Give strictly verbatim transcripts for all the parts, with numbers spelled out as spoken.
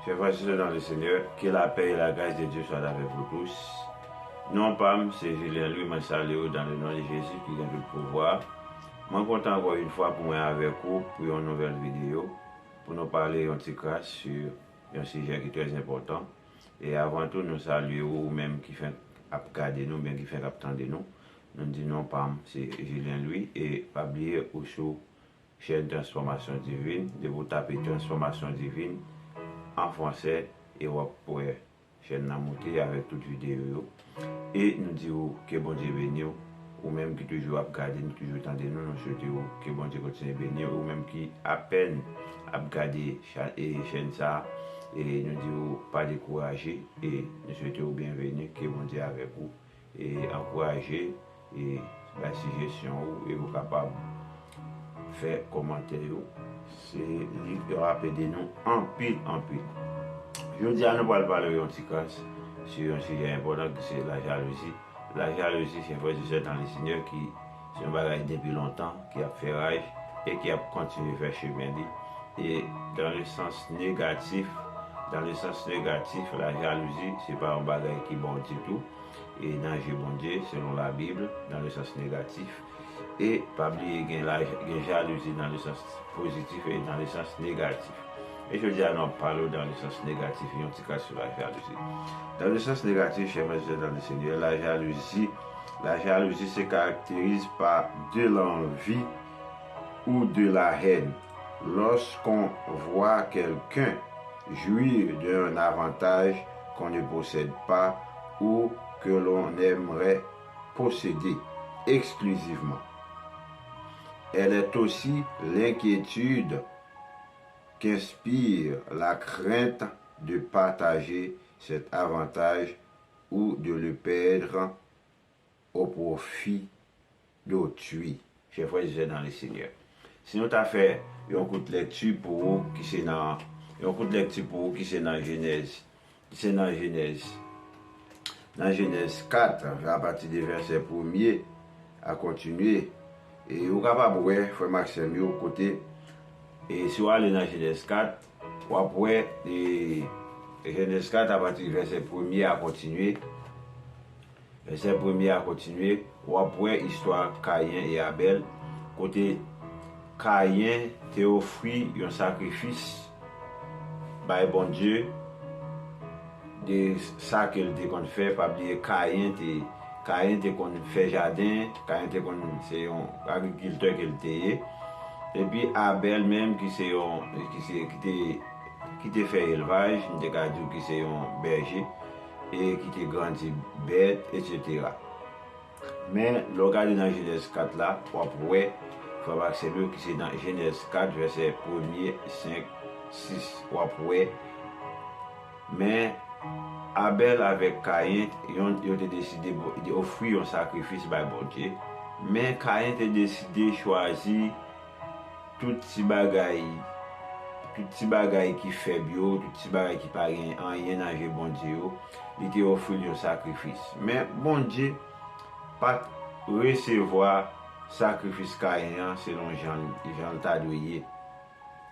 Chers frères et sœurs dans le Seigneur, que la paix et la grâce de Dieu soient avec vous tous. Non pa m, se Julien Louis, mwen salye w dans le nom de Jésus ki gen tout pouvwa. Mwen kontan ankò yon fwa pou mwen avèk ou pou yon nouvèl videyo, pou nou pale yon ti kras sou yon sijè ki trè enpòtan. E avan tou, nou salye w, ou menm ki fenk ap gade nou, oubyen ki fenk ap tande nou. Nou di non pa m, se Julien Louis, e pa bliye ou sou chèn Transformation Divine. Depi w tape Transformation Divine an fransè, e w ap wè chèn nan moute avèk tout videyo yo. E nou di w ke Bondye beni w, ou menm ki toujou ap gade nou, toujou tande nou, nou swete w ke Bondye kontinye beni w, ou menm ki apèn ap gade cha-, e chèn sa a, e nou di w pa dekouraje, e nou swete w byenveni, ke Bondye avèk ou, e ankouraje, e bay sijesyon ou, e ou kapab fè kòmantè yo. Se li k ap ede nou anpil, anpil. Jodi a, nou pral pale yon ti kras sou yon sijè enpòtan ki se lajalouzi. Lajalouzi, chè frè e sè nan le Senyè, ki se yon bagay depi lontan, ki ap fè raj e ki ap kontinye fè chemen li. E dans le sens négatif, dans le sens négatif, lajalouzi, se pa yon bagay ki bon ditou. E nan je Bondye, selon Labib, dans le sens négatif. E pa bliye gen la, gen jalouzi dans le sens positif e dans le sens négatif. E jodi a, nou ap pale w dans le sens négatif, yon ti kras sou lajalouzi. Dans le sens négatif, chè frè e sè dans le Seigneur, la jalousie, la jalousie se caractérise par de l'envie ou de la haine. Lorsqu'on voit quelqu'un jouir d'un avantage qu'on ne possède pas ou que l'on aimerait posséder exclusivement. Elle est aussi l'inquiétude qu'inspire la crainte de partager cet avantage ou de le perdre au profit d'autrui. Chè frè e sè nan le Senyè, si nou ta fè yon kout lèkti pou ou ki se nan, yon kout lèkti pou ou ki se nan Jenèz, ki se nan Jenèz, nan Jenèz kat, apati de vèsè premye a kontinye, e ou kapab wè, frè m ak sè m yo, kote, e si w ale nan Jenèz kat, w ap wè, e Jenèz kat, apati de vèsè premye a kontinye, vèsè premye a kontinye, w ap wè istwa Kayen e Abèl, kote Kayen te ofri yon sakrifis bay Bondye de sa ke l te konn fè. Pa bliye, Kayen te, Kayen te konn fè jaden, Kayen te konn, se yon agrikiltè ke l te ye. Epi Abèl menm, ki se yon, ki se, ki te, ki te fè elvaj, m te ka di w ki se yon bèje, e ki te grandi bèt, etsetera. Men, lè w gade nan Jenèz kat la, w ap wè, frè m ak sè m yo, ki se nan Jenèz kat, vèsè premye, senk, sis, w ap wè. Men, Abèl avèk Kayen, yon, yo te deside bo-, de ofri yon sakrifis bay Bondye. Men, Kayen te deside chwazi tout ti bagay, tout ti bagay ki fèb yo, tout ti bagay ki pa gen anyen nan je Bondye yo, li te ofri l yon sakrifis. Men Bondye pa t resevwa sakrifis Kayen an selon jan, jan l ta dwe ye,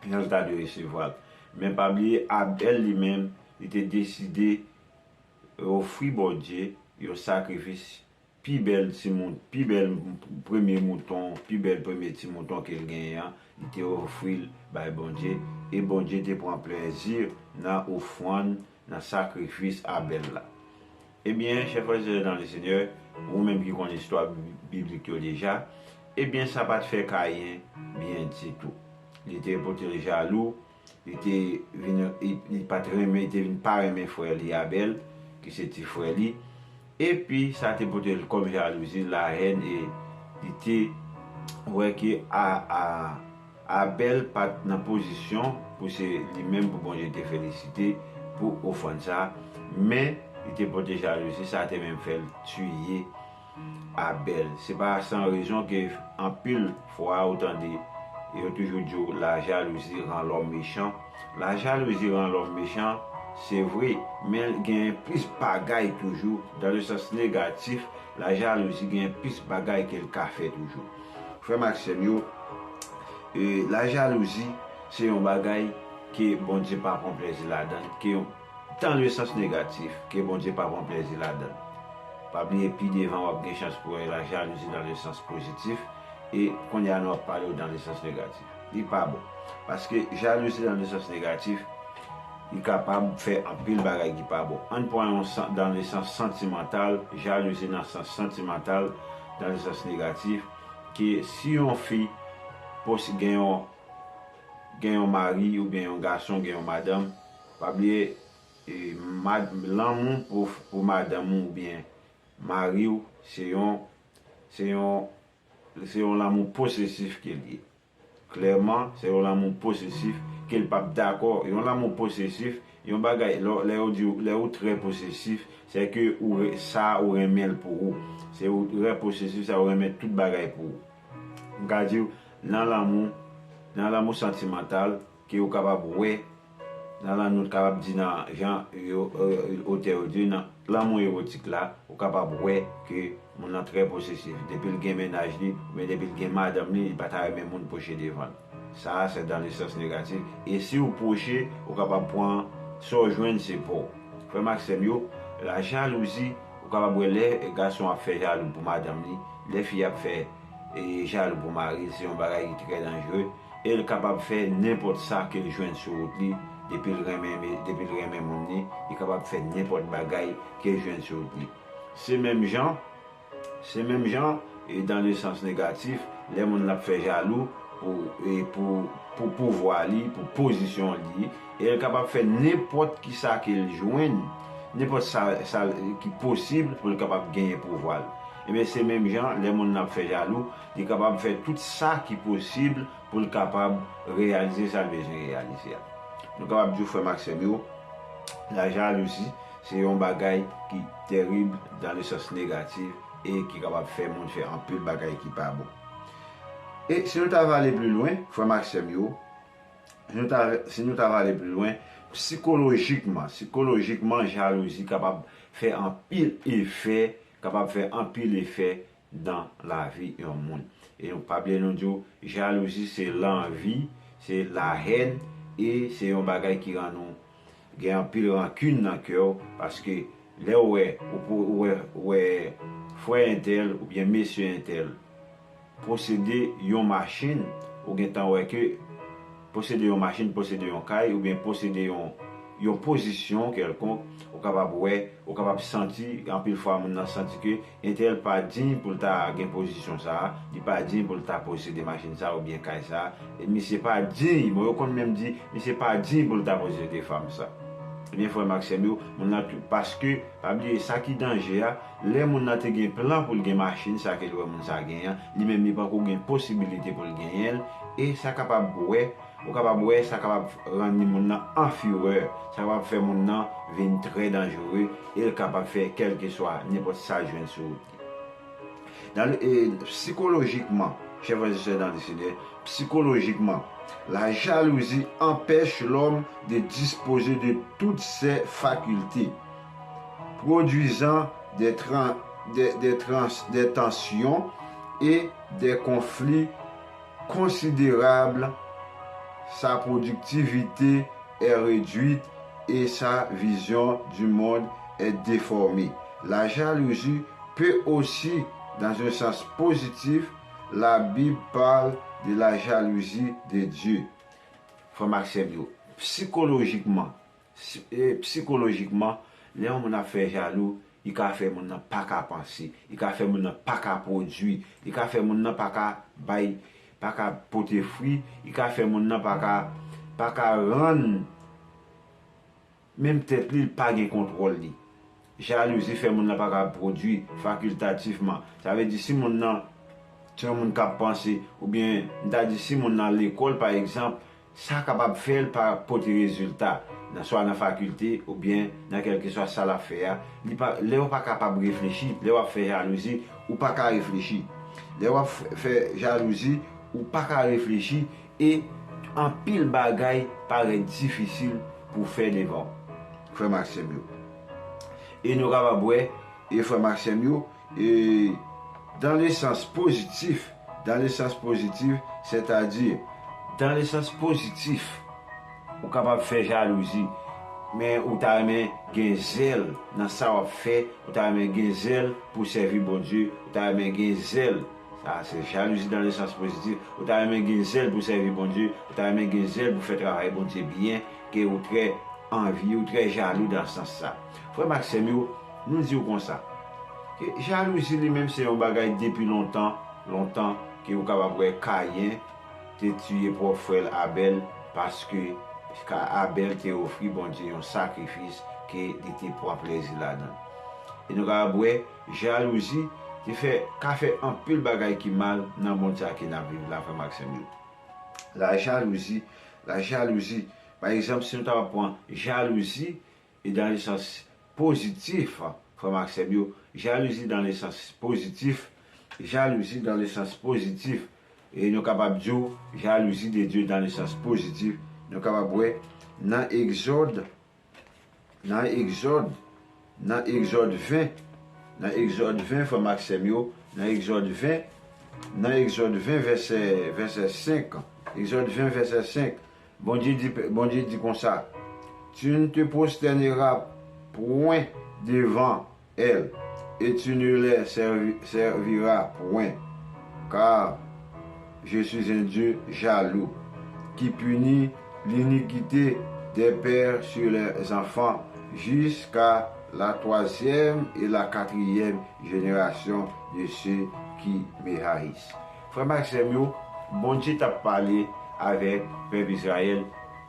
jan l ta dwe resevwa l. Men pa bliye, Abèl li menm, li te deside ofri Bondye yon sakrifis pi bèl ti mout-, pi bèl premye mouton, pi bèl premye ti mouton ke l genyen an, li te ofri l bay Bondye, e Bondye te pran plezi nan ofrann, nan sakrifis Abèl la. Ebyen, chè frè e sè nan le Senyè, ou menm ki konn istwa bi-, biblik yo deja, ebyen, sa pa t fè Kayen byen ditou. Li te pote l jalou, li te vin, li, li pa t renmen, li te vin pa renmen frè li Abèl, ki se ti frè li. Epi sa te pote l kòm jalouzi, lahèn, e li te wè ke a, a, Abèl pa t nan pozisyon pou se li menm pou Bondye te felisite pou ofrann sa a, men li te pote jalouzi, sa te menm fè l tiye Abèl. Se pa san rezon ke anpil fwa ou tande yo toujou di w, la jalousie rend l'homme méchant. La jalousie rend l'homme méchant, se vre, men genyen plis bagay toujou, dans le sens négatif, la jalousie genyen plis bagay ke l ka fè toujou. Frè m ak sè m yo, e, la jalouzi se yon bagay ke Bondye pa pran plezi ladan l, ke dans le sens négatif, ke Bondye pa pran plezi ladan l. Pa bliye, pi devan w ap gen chans pou wè la jalouzi dans le sens positif, e kounye a nou ap pale w dans le sens négatif. Li pa bon. Paske jalouzi dans le sens négatif, li kapab fè anpil bagay ki pa bon. Ann pran yon san, dans le sens sentimental, jalouzi nan sans santimantal, dans le sens négatif, ke si yon fi pos-, gen yon, gen yon mari oubyen yon gason gen yon madanm, pa bliye, e, mad-, lanmou pou, pou madanm ou oubyen mari w, se yon, se yon, se yon lanmou posesif ke l ye. Klèman, se yon lanmou posesif ke l p ap dakò. Yon lanmou posesif, yon bagay, lè, lè yo di w, lè ou trè posesif, se ke ou re-, sa ou renmen l pou ou. Se ou trè posesif, sa ou renmen tout bagay pou ou. M ka di w, nan lanmou, nan lanmou santimantal, ke ou kapab wè, nan lan-, nou kapab di nan jan yo, e, otè yo di, nan lanmou ewotik la, ou kapab wè ke moun nan trè posesif. Depi l gen mennaj li, oubyen depi l gen madanm li, li pa ta renmen moun pwoche devan l. Sa a, se dans le sens négatif. E si w pwoche, ou kapab pran sa w jwenn, se pa w. Frè m ak sè m yo, la jalouzi, ou kapab wè lè gason ap fè jalou pou madanm li, lè fi ap fè, e, jalou pou mari l, se yon bagay ki trè danjere. E l kapab fè nenpòt sa ke l jwenn sou wout li, depi l renmen, depi l renmen moun li, li kapab fè nenpòt bagay ke l jwenn sou wout li. Se menm jan, se menm jan, e dans le sens négatif, lè moun nan ap fè jalou pou, e pou, pou pouvwa li, pou pozisyon li, e l kapab fè nenpòt ki sa ke l jwenn, nenpòt sa, sa ki posib pou l kapab genyen pouvwa l. Ebyen, se menm jan, lè moun nan ap fè jalou, li kapab fè tout sa ki posib pou l kapab reyalize sa l bezwen reyalize a. Nou kapab di w, frè m ak sè m yo, la jalouzi, se yon bagay ki terib dans le sens négatif e ki kapab fè moun fè anpil bagay ki pa bon. E si nou ta va ale pli lwen, frè m ak sè m yo, si nou ta, si nou ta va ale pli lwen, psikolojikman, psikolojikman, jalouzi kapab fè anpil efè, kapab fè anpil efè nan lavi yon moun. E nou pa bliye nou di w, jalouzi se lanvi, se lahèn, e se yon bagay ki rann ou gen anpil rankin nan kè w, paske lè w wè, ou pou, ou wè, ou wè frè entèl oubyen mesye entèl posede yon machin, ou gentan wè ke posede yon machin, posede yon kay, oubyen posede yon, yon pozisyon kèlkonk, ou kapab wè, ou kapab santi, anpil fwa moun nan santi ke entèl pa diy pou l ta gen pozisyon sa a, li pa diy pou l ta posede machin sa a oubyen kay sa a, e misye pa diy, bon, yo konn menm di, misye pa diy pou l ta posede fanm sa. Ebyen, frè m ak sè m yo, moun nan tou, paske, pa bliye, sa ki danje a, lè moun nan te gen plan pou l gen machin sa ke l wè moun sa genyen an, li menm li poko gen posibilite pou l genyen l, e sa kapab wè, ou kapab wè, sa kapab rann moun nan an firè, sa kapab fè moun nan vin trè danjere, e l kapab fè kèlkeswa nenpòt sa l jwenn sou wout li. Dans le, e, psikolojikman, chè frè e sè dans le Seigneur, psikolojikman, la jalousie empêche l'homme de disposer de toutes ses facultés, produisant des, tran- des, des, trans- des tensions et des conflits considérables. Sa productivité est réduite et sa vision du monde est déformée. La jalousie peut aussi, dans un sens positif, la Bible parle de la jalousie de Dieu. Frè m ak sè m yo, psikolojikman, si- e, psikolojikman, lè yon moun ap fè jalou, li ka fè moun nan pa ka panse, li ka fè moun nan pa ka pwodui, li ka fè moun nan pa ka bay, pa ka pote fwi, li ka fè moun nan pa ka, pa ka rann menm tèt li, li pa gen kontwòl li. Jalouzi fè moun nan pa ka pwodui fakiltativman. Sa vle di si moun nan se yon moun k ap panse, oubyen m ta di si moun nan lekòl, pa egzanp, sa kapab fè l pa pote rezilta, nan, swa nan fakilte, oubyen nan kèlkeswa sa l ap fè a. Li pa, lè w pa kapab reflechi, lè w ap fè jalouzi, ou pa ka reflechi. Lè w ap f- fè jalouzi, ou pa ka reflechi, e anpil bagay parèt difisil pou fè devan w, frè m ak sè m yo. E nou kapab wè, e frè m ak sè m yo, e dans le sens positif, dans le sens positif, c'est-à-dire, dans le sens positif, Ou kapab fè jalouzi, men ou ta renmen gen zèl nan sa w ap fè, ou ta renmen gen zèl pou sèvi Bondye, ou ta renmen gen zèl. Sa se jalouzi dans le sens positif. Ou ta renmen gen zèl pou sèvi Bondye, ou ta renmen gen zèl pou fè travay Bondye byen, ke ou trè anvi, ou trè jalou dans sans sa. Frè m ak sè m yo, nou di w konsa, ke jalouzi li menm se yon bagay depi lontan, lontan, ke ou kapab wè Kayen te tiye pwòp frè l Abèl, paske Abèl te ofri Bondye yon sakrifis ke li te pran plezi ladan. E nou kapab wè jalouzi te fè, ka fè anpil bagay ki mal nan mond sa ke n ap viv la, frè m ak sè m yo. La jalouzi, la jalouzi. Pa egzanp, si nou ta pran jalouzi, e dans le sens positif, frè m ak sè m yo, jalouzi dans le sens positif, jalouzi dans le sens positif, e nou kapab di w, jalouzi de Dye dans le sens positif, nou kapab wè nan Egzòd, nan Egzòd, nan Egzòd ven, nan Egzòd ven, frè m ak sè m yo, nan Egzòd ven, nan Egzòd ven, vèsè, vèsè senk, Egzòd ven, vèsè senk, Bondye di, Bondye di konsa, Tu ne te prosterneras point devant elles, et tu ne les servi- serviras point, car je suis un Dieu jaloux, qui punit l'iniquité des pères sur les enfants jusqu'à la troisième et la quatrième génération de ceux qui me haïssent. Frè m ak sè m yo, Bondye t ap pale avèk pèp Izrayèl,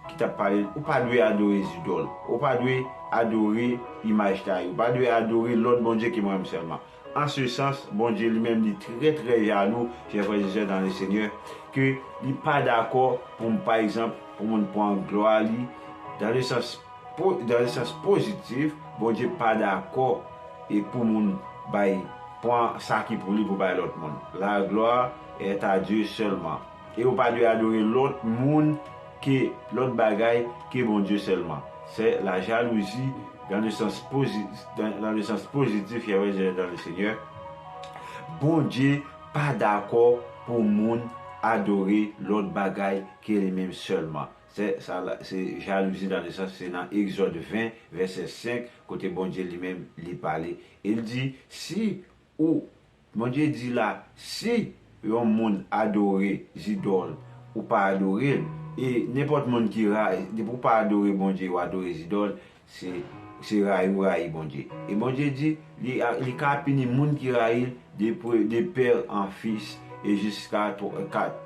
ki t ap pale, ou pa dwe adore zidòl, ou pa dwe adore imaj taye, ou pa dwe adore lòt bondye ke mwen menm sèlman. An se sans, Bondye li menm, li trè, trè jalou, chè frè e sè dans le Seigneur, ke li pa dakò pou, pa egzanp, pou moun pran glwa li, dans le sens po- dans le sens positif, Bondye pa dakò e pou moun bay, pran sa ki pou li pou bay lòt moun. La gloire est à Dieu seulement. E ou pa dwe adore lòt moun ke lòt bagay ke Bondye sèlman. C'est la jalousie dans le sens posi- dans, dans le sens positif, chè frè e sè dans le Seigneur. Bondye pa dakò pou moun adore lòt bagay ke li menm sèlman. Se, sa la, se jalouzi dans le sens, se nan Egzòd ven, vèsè senk, kote Bondye li menm, li pale. E l di, si ou, Bondye di la, si yon moun adore zidòl, ou pa adore l, e nenpòt moun ki rayi, depi ou pa adore Bondye, ou adore zidòl, se, se rayi ou rayi Bondye. E Bondye di, li, li ka pini moun ki rayi l de, pre- de père en fils, e jusqu'à twa, kat,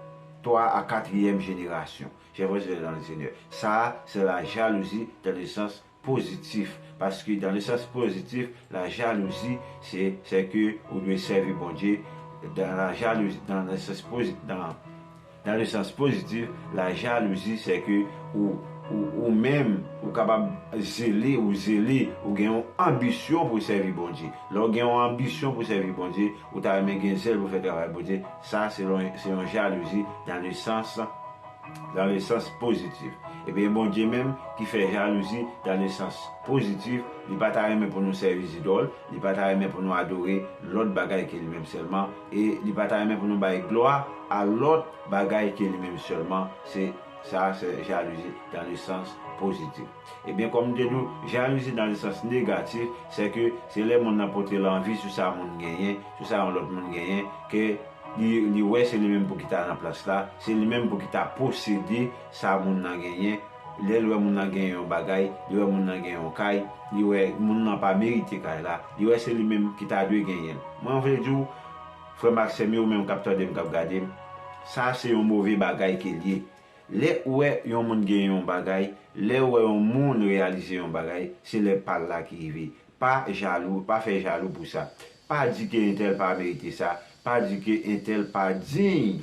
twa a katriyèm jenerasyon. Chè frè e sè dans le Seigneur. Sa, se la jalouzi dans le sens positif. Paske dans le sens positif, la jalouzi, se, se ke ou dwe sèvi Bondye. Dans la jalouzi, dans le sens posi- dans, dans le sens positif, la jalouzi, se ke ou, ou, ou menm, ou kapab zele, ou zele, ou gen yon anbisyon pou sèvi Bondye. Lè w gen yon anbisyon pou sèvi Bondye, ou ta renmen gen zèl pou fè travay Bondye, sa se yon, se yon jalouzi dans le sens dans le sens positif. Ebyen, Bondye menm ki fè jalouzi dans le sens positif, li pa ta renmen pou nou sèvi zidòl, li pa ta renmen pou nou adore lòt bagay ke li menm sèlman, e li pa ta renmen pou nou bay glwa a lòt bagay ke li menm sèlman. Se sa, se jalouzi dans le sens positif. Ebyen, kòm m te di w, jalouzi dans le sens négatif, se ke se lè moun nan pote lanvi sou sa moun genyen, sou sa yon lòt moun genyen, ke li, li wè se li menm pou ki ta nan plas la, se li menm pou ki ta posede sa moun nan genyen. Lè l wè moun nan genyen yon bagay, li wè moun nan gen yon kay, li wè moun nan pa merite kay la, li wè se li menm ki ta dwe genyen l. Mwen vle di w, frè m ak sè m yo, ou menm k ap tande m, k ap gade m, sa se yon move bagay ke l ye. Lè ou wè yon moun genyen yon bagay, lè ou wè yon moun reyalize yon bagay, se lè pa l la ki rive. Pa jalou, pa fè jalou pou sa. Pa di ke entèl pa merite sa, pa di ke entèl pa diy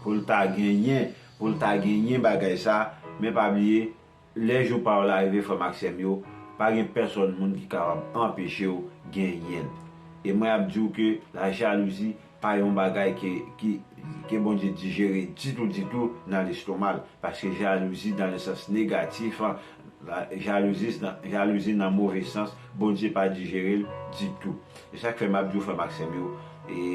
pou l ta genyen, pou l ta genyen bagay sa, men pa bliye, lè jou pa w la rive, frè m ak sè m yo, pa gen pèsòn moun ki kapab anpeche w genyen l. E mwen ap di w ke la jalouzi pa yon bagay ke, ki, ke Bondye dijere ditou, ditou nan lestoma l. Paske jalouzi dans le sens négatif, la, jalouzi, jalouzi nan move sans, Bondye pa dijere l ditou. E sa k fè m ap di w, frè m ak sè m yo, e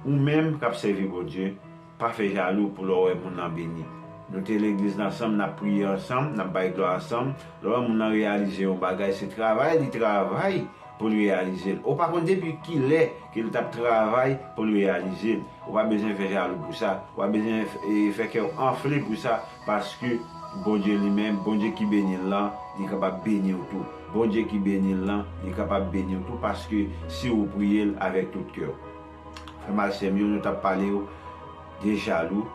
ou menm k ap sèvi Bondye, pa fè jalou pou lè w wè moun nan beni. Nou te legliz la ansanm, n ap priye ansanm, n ap bay glwa ansanm. Lè w wè moun nan reyalize yon bagay, se travay li travay pou l reyalize l. Ou pa konn depi kilè ke l t ap travay pou l reyalize l. Ou pa bezwen fè jalou pou sa. Ou pa bezwen f- e, fè kè w anfle pou sa, paske Bondye li menm, Bondye ki beni l lan, li kapab beni w tou. Bondye ki beni l lan, li kapab beni w tou, paske si w priye l avèk tout kè w. Frè m ak sè m yo, nou t ap pale yo de jalou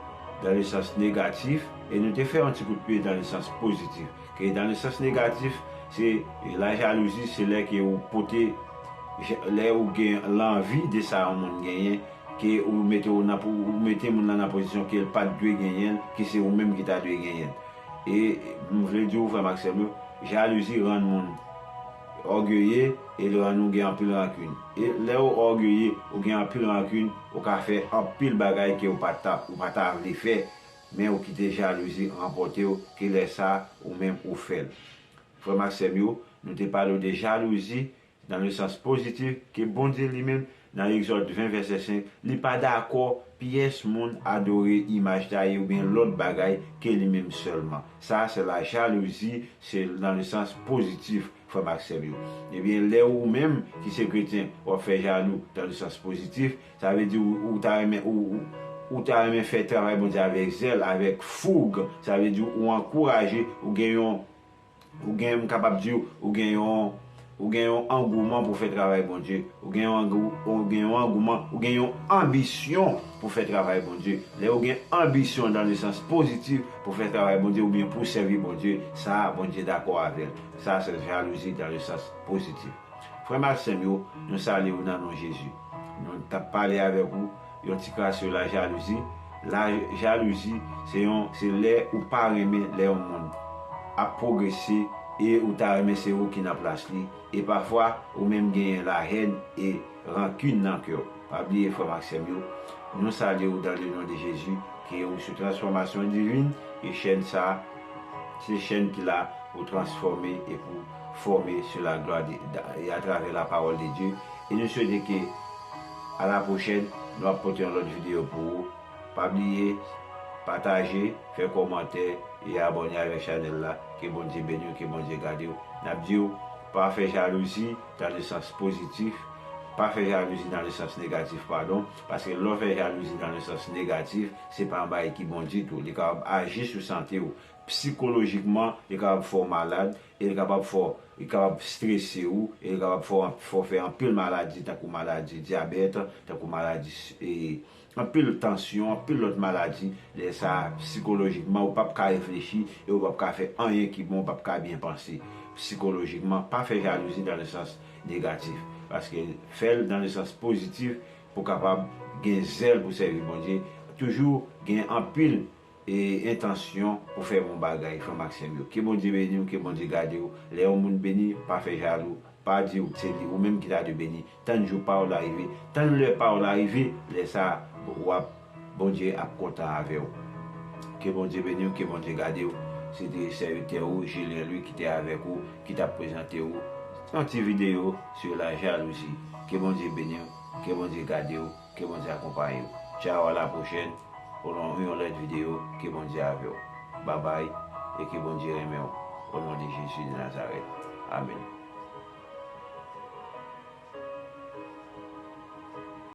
dans le sens négatif, e nou te fè yon ti kout pye dans le sens positif. Ke dans le sens négatif, se la jalouzi, se lè ke ou pote, lè ou gen lanvi de sa yon moun genyen, ke ou mete w nan, ou mete moun nan nan pozisyon ke l pa t dwe genyen l, ke se ou menm ki ta dwe genyen l. E m vle di w, frè m ak sè m yo, jalouzi rann moun ògeye e l rann ou gen anpil rankin. E lè w ògeye, ou gen anpil rankin, ou ka fè anpil bagay ke ou pa ta, ou pa ta vle fè, men ou kite jalouzi ranpòte w, ke lè sa, ou menm ou fè l. Frè m ak sè m yo, nou te pale w de jalouzi, dans le sens positif, ke Bondye li menm, nan Egzòd ven vèsè senk, li pa dakò pyès moun adore imaj taye oubyen lòt bagay ke li menm sèlman. Sa, se la jalouzi, se dans le sens positif, frè m ak sè m yo. Ebyen, lè ou menm ki se kretyen, w ap fè jalou dans le sens positif, sa vle di ou, ou ta renmen, ou, ou, ou ta renmen fè travay Bondye avèk zèl, avèk foug, sa vle di ou ankouraje, ou gen yon Ou gen, m kapab di w, ou gen yon, ou gen yon angouman pou fè travay Bondye. Ou gen yon angou, ou gen yon angouman, ou gen yon anbisyon pou fè travay Bondye. Lè ou gen anbisyon dans le sens positif pou fè travay Bondye oubyen pou sèvi Bondye, sa a Bondye dakò avè l. Sa se jalouzi dans le sens positif. Frè m ak sè m yo, nou salye w nan non Jezi. Nou t ap pale avèk ou yon ti kras sou la jalouzi. La jalouzi, se yon, se lè ou pa renmen lè yon moun ap pwogrese e ou ta renmen se ou ki nan plas li. E pafwa, ou menm genyen lahèn e rankin nan kè w. Pa bliye, frè m ak sè m yo, nou salye w dans le nom de Jésus, ke ou sou transfòmasyon divin, e chèn sa a, se chèn ki la pou transfòme e pou fòme sou la glwa de, de, e atravè la pawòl de Dye. E nou swete ke a la pwochèn, nou ap pote yon lòt videyo pou ou. Pa bliye, pataje, fè kòmantè e abòne avèk chanèl la. Ke Bondye beni w, ke Bondye gade w. N ap di w, pa fè jalouzi dans le sens positif, pa fè jalouzi dans le sens négatif, padon, paske lè w fè jalouzi dans le sens négatif, se pa yon bagay ki bon ditou. Li kapab aji sou sante w. Sikolojikman, li kapab fè w malad, e li kapab fè w, li kapab strese w, e li kapab fè w, fè w fè anpil maladi, tankou maladi dyabèt, tankou maladi, e, anpil tansyon, anpil lòt maladi. Lè sa a, sikolojikman, ou p ap ka reflechi, e ou p ap ka fè anyen ki bon, ou p ap ka byen panse. Sikolojikman, pa fè jalouzi dans le sens négatif. Paske fè l dans le sens positif pou kapab gen zèl pou sèvi Bondye. Toujou gen anpil e entansyon pou fè bon bagay, frè m ak sè m yo. Ke Bondye beni w, ke Bondye gade w. Lè yon moun beni, pa fè jalou, pa di w se li, ou menm ki ta dwe beni. Tann jou pa w la rive, tann lè pa w la rive, lè sa a, w ap, Bondye ap kontan avè w. Ke Bondye beni w, ke Bondye gade w. Se te sèvitè ou, Julien Louis, ki te avèk ou, ki t ap prezante w yon ti videyo sou la jalouzi. Ke Bondye beni w, ke Bondye gade w. Ke Bondye akonpaye w. Tchao, a la pwochèn. Pou nou yon lòt videyo, ke Bondye avè w. Babay, e ke Bondye renmen w. O non de Jezi de Nazarèt. Amèn.